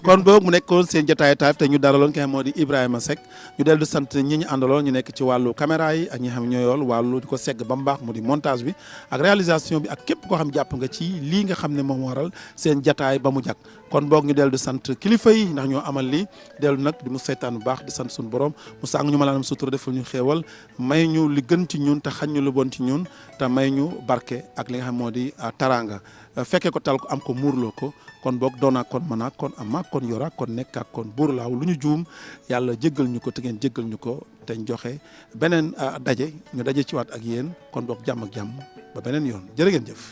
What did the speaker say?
kon boog mu nekkoon seen jataayu taalif te ñu daraloon ki nga xam moo di Ibrahima Seck ñu dellu sant ñi ñu àndaloon ñu nekk ci wàllu caméra yi ak ñi xam ñoo yool wàllu di ko segg ba mu baax mu di montage bi ak réalisation bi ak képp koo xam jàpp nga ci lii nga xam ne moom waral seen jataay ba mu jag kon boog ñu dellu di sant kilifa yi ndax ñoo amal lii dellu nag di mu seytaan bu baax di sant suñu borom mu sàng ñu ma laanam sutura defal ñu xéewal may ñu li gën ci ñun te xañ ñu lu bon ci ñun te may ñu barke ak li nga xam moo di taranga fekkee ko tal ko am ko muurloo ko kon boog doonaa kon mën kon ama kon yora kon nekkaat kon buur laaw lu ñu juum yàlla jéggal ñu ko te ngeen jéggal ñu ko te ñu joxe beneen daje ñu daje ci waat ak yéen kon boog jàmm ak jàmm ba beneen yoon jërë ngeen jëf